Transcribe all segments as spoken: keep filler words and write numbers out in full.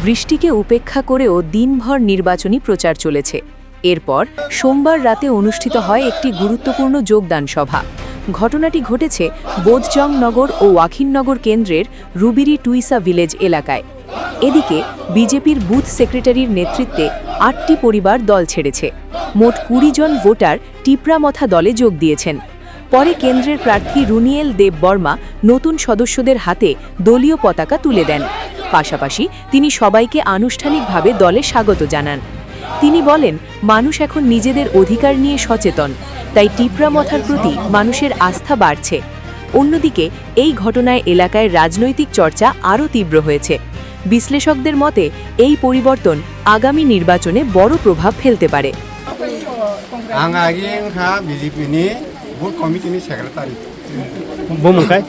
বৃষ্টিকে উপেক্ষা করেও দিনভর নির্বাচনী প্রচার চলেছে। এরপর সোমবার রাতে অনুষ্ঠিত হয় একটি গুরুত্বপূর্ণ যোগদান সভা। ঘটনাটি ঘটেছে বোধজং নগর ও ওয়াখিননগর কেন্দ্রের রুবিরি টুইসা ভিলেজ এলাকায়। এদিকে বিজেপির বুথ সেক্রেটারির নেতৃত্বে আটটি পরিবার দল ছেড়েছে। মোট কুড়ি জন ভোটার টিপ্রামথা দলে যোগ দিয়েছেন। পরে কেন্দ্রের প্রার্থী রুনিয়েল দেব বর্মা নতুন সদস্যদের হাতে দলীয় পতাকা তুলে দেন। পাশাপাশি তিনি সবাইকে আনুষ্ঠানিকভাবে দলে স্বাগত জানান। তিনি বলেন, মানুষ এখন নিজেদের অধিকার নিয়ে সচেতন, তাই টিপ্রামথার প্রতি মানুষের আস্থা বাড়ছে। অন্যদিকে এই ঘটনায় এলাকায় রাজনৈতিক চর্চা আরও তীব্র হয়েছে। বিশ্লেষকদের মতে, এই পরিবর্তন আগামী নির্বাচনে বড় প্রভাব ফেলতে পারে। Ang agi wngkha B J P ni booth committee ni secretary. Bumung kai?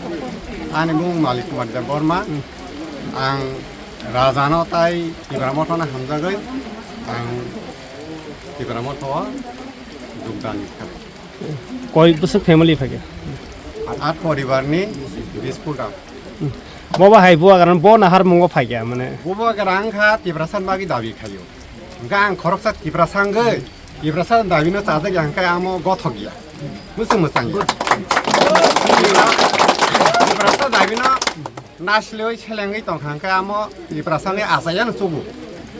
Ani bumung Malik Kumar Debbarma. Ang Raja no tai Tipra Motha no hamjagwi ang Tipra Motha o jogdan kha. Koi bwswk family phaikha? At poribar ni bis phuta. Bo ba hai bo agar bo nahar mungo phaikha mane. Bo bo agar ang kha Tiprasa ni bagwi dabi khayo. Hwnkhe ang khoroksa Tiprasa wngwi, Tiprasa dabino chajak ya hwnkhe amo gothok ya. Bwswk mwchang ya. Tiprasa dabino nasliwi selengwi tongkha hwnkhe amo Tiprasa wngwi achayano chugo.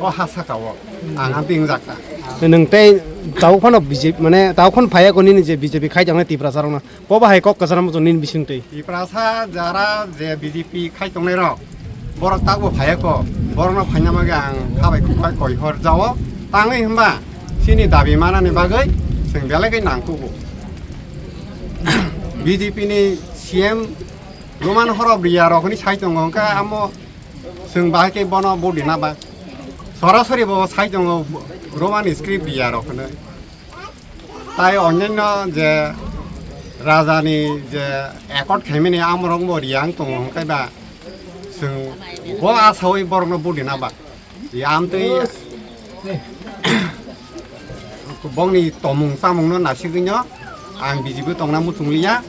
O ha saka o. Ang ha bingjakha. Nwng tei tabuk phano B J P, mane tabuk phano phaiya ko nini je B J P khai tongnai Tiprasa rokno. Bo bahai kok kwcharo muchung nini bising twi. Tiprasa jara je B J P khai tongnai rok, borok takbo phaiya ko, borokno phaina bagwi ang habai kok bai koi hor jao. Tangwi hwnba chini dabi manani bagwi chwng belai khe nangkugo. B J P ni C M Roman Horop Riya rok hwnwi sai tongo, hwnkhe amo chwng bahai khe bono budi na ba. Sorasori bo sai tongo Roman script Riya rok hwnwi. Tai onyaino je rajani je accord khaimani amorok bo riyang tongo hwnkhe ba chwng bo asawi borokno budi na ba. Yamtwi bongni tomung chamungno nasigwino ang B J P tongna muchungliya.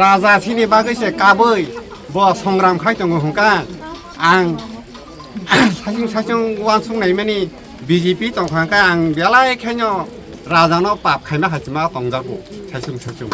Raja sini bagwi se kabwi bo songram khai tongo hwnkha ang saichung saichung uansuk naimani B J P tongkha hwnkhe ang belai khaino rajano pap khaima hachima tongjago saichung saichung.